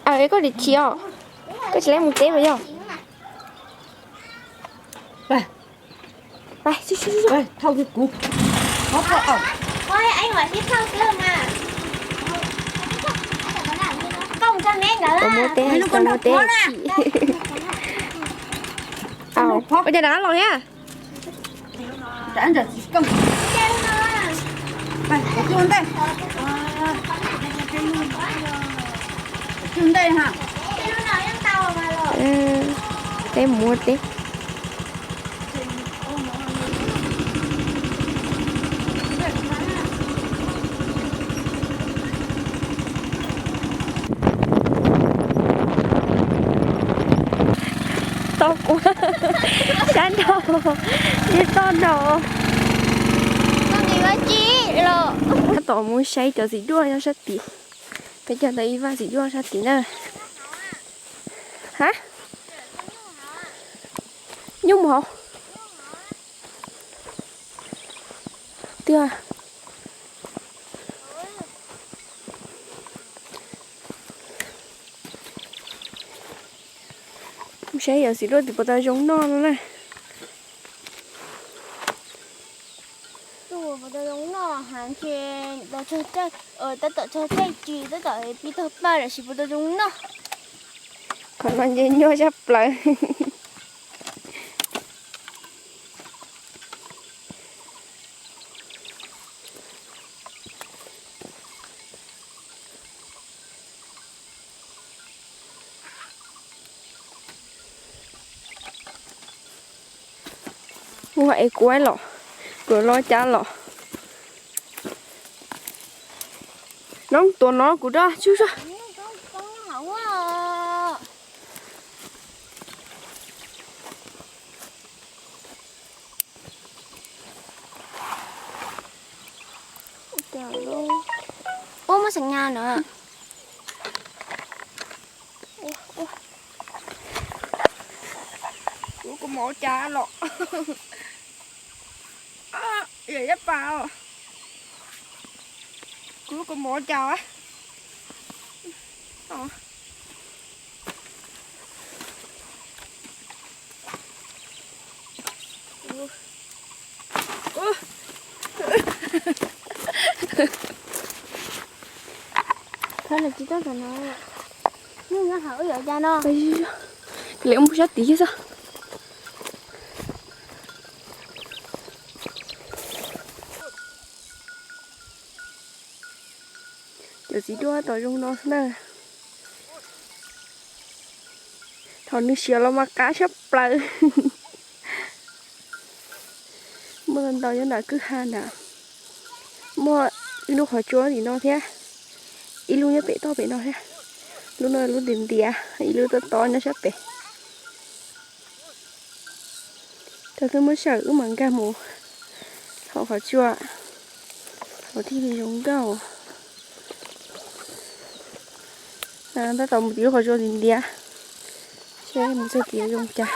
Aw, koj tsis chim os, koj tsis lab mus teb mas yog. Thauj kuv. Tau muab teb, tau muab teb chim. Ua cas rov qab los thiab? Peb mus muab teb. Tau kuv sab nraud, tsis tau nraud. Tab tom mus saib cov txiv duaj nyob sab tid. Peb cog tau ib vaj txiv duaj sab tid na. Ha? Nyuj mus hauv. Tiag. Mus saib yog txiv duaj tim puas tau zoo noj no na. Puas tau zoo noj heev ces tab tom tsog caij tsis tab tom pib tog paj lawm sis puas tau zoo noj. Qhov no nce nyuaj zaj plaws. Ua es kuv los, kuv los cas los. Noob tuav no kuv rau tsuj zog. Ub, muab xeem nyas na. Kuv, kuv mov cas los. Yog ib pas os. Kuv, kuv mov cas. Thov lawv tsis tau tom no. Nyuj nyob hauv wb yuav cas no. Lawv mus sab tid xwb. Cov txiv duaj tom zoo no xwb na. Thaum nws siav los mas qab tshaj plaws. Muaj ntau nyob nram kwj ha nrad. Muaj ib lub qhov tsua tim no thiab. Ib lub nyob pem toj pem no thiab. Lub no lub ntiav ntiav, ib lub tob tob nyob sab pem. Thaum twg muab sawm wb mam nkag mus hauv qhov tsua, hauv thiaj li zoo nkauj. Tab tom mus tim lub qhov tsua ntiav ntiav, seb mus txog tid zoo cas.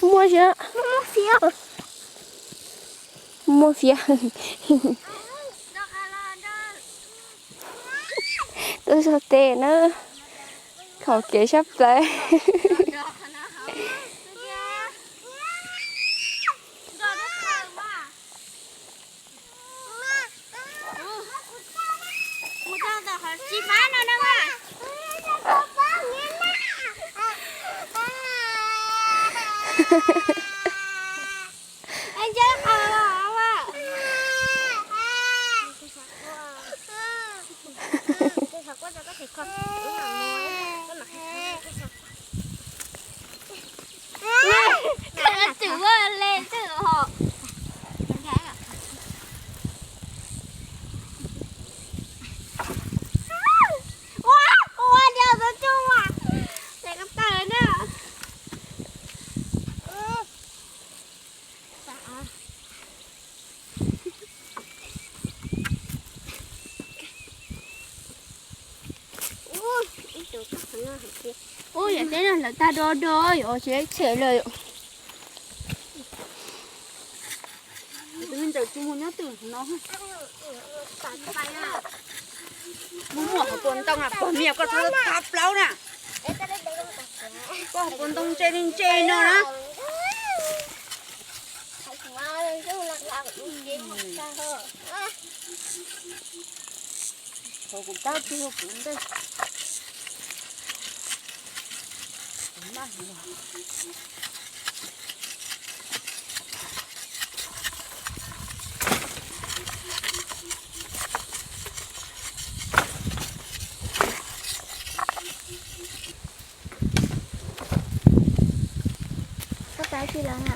Muaj siab. Muaj fiab. Tuaj zog tes na, qhov kev sab plaws. Ub, yam teb no lawv tag do do yom, tsis tshem lawm. Tawm tsis mus nyob twg no. Mus muaj hauv paus ntoo na, pog Mias koj txhob thab plaub na. Koj hauv paus ntoo ntse li ntse no na. Kuv tab tsis hu kuv ntej. Koj kav tsis los na.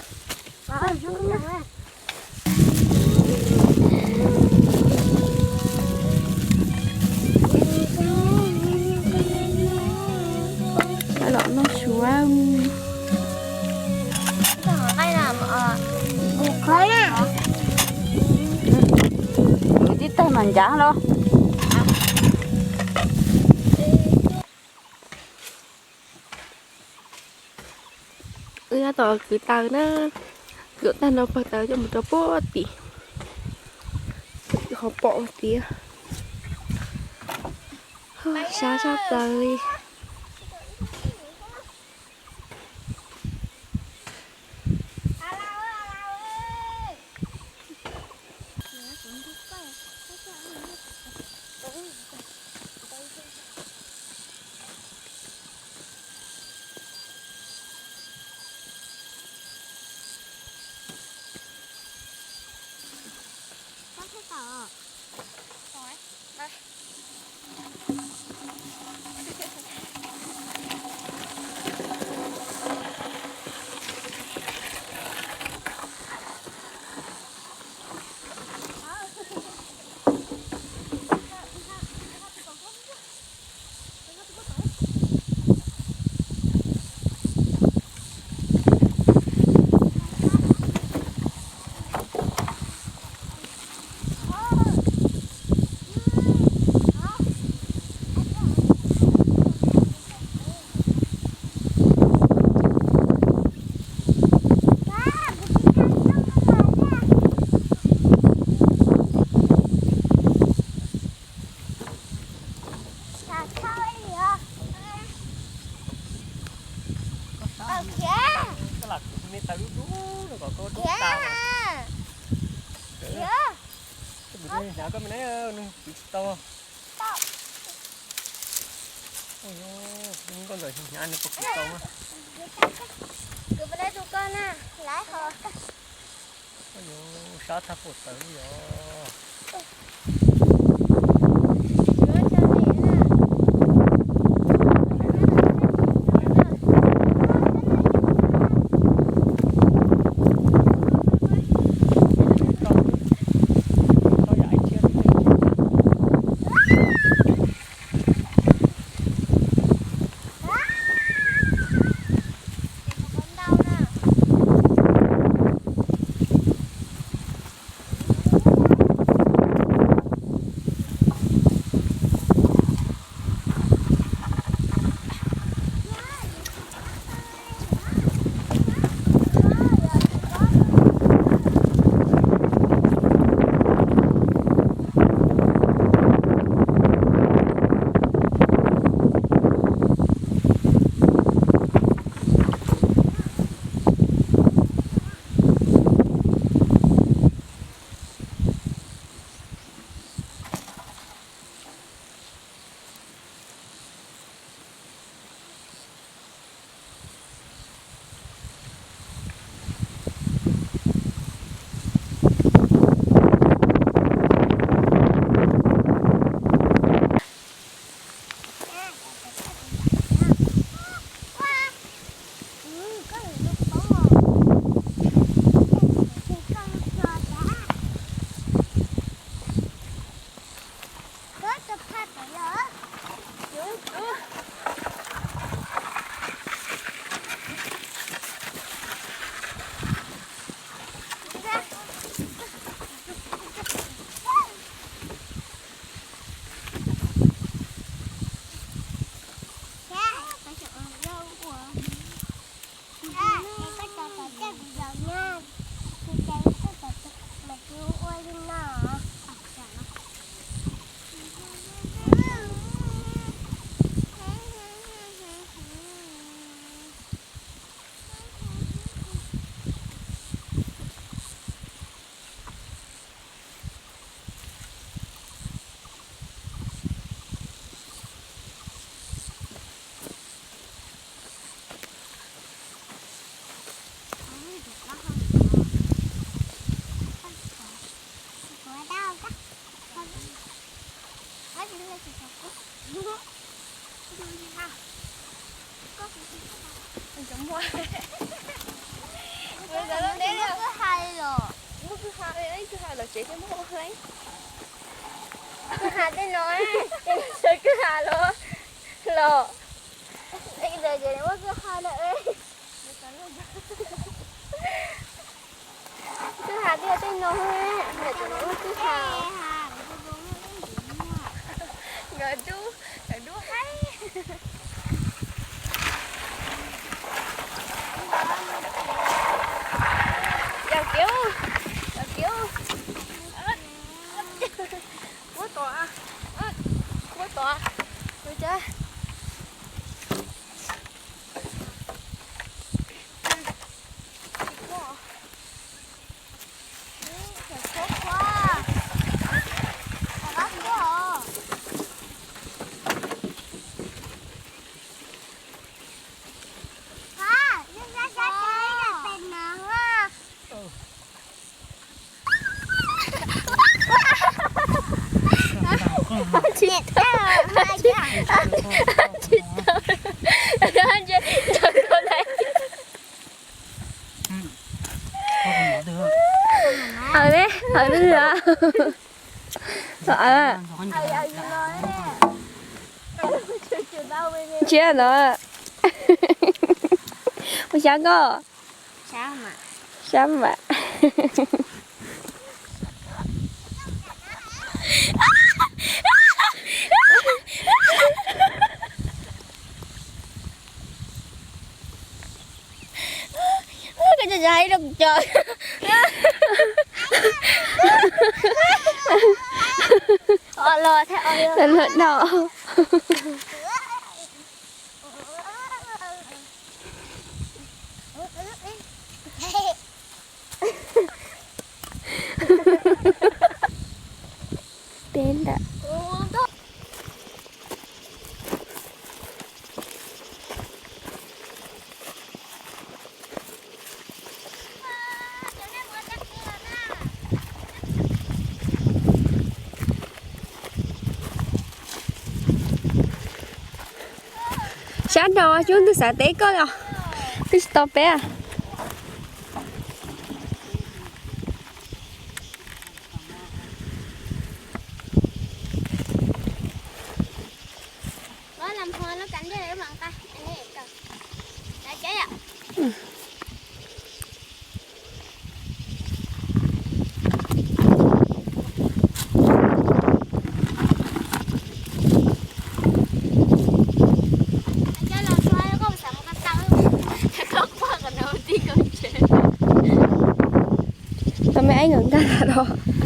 Los noj suav. Kwv tib taig mas ncav los. Wb tab tom kwv taws na, kwv tag no pawg taws coj mus rau puag tim, ho pom tias sab sab plaws li. Koj lam kuv me taws dub dub no kom koj dub tas. Koj me neb nws kwv tsis tau. Nkauj ntawm hnyav nws puas kwv tau mas. Sab thaj puas tawv li os. Muaj kwj ha los, muaj kwj ha, kwj ha los tsev thiaj muaj ua hleeb. Kwj ha tej no, sawv kwj ha los, los. Ntawd ces muaj kwj ha na. Kwj ha thiaj tej no, ntawm tus muaj kwj ha. Nkawd dub, nkawd dub heev. Yog kiv, yog kiv. Kuab tod, kuab tod, tus cas. Tsis tau, tsis tau, tsis tau. Hawm ne, hawm ne. Ntsiab no. Ua xyab koj. Xyab mam. Koj cov hais rau kuv cov. Os los thiab os. Los dhau. Peb ntawm. Sab nraud cub twb xav teb koj os, twb tsis tau peb. Tau me eeb nkawd nkag los.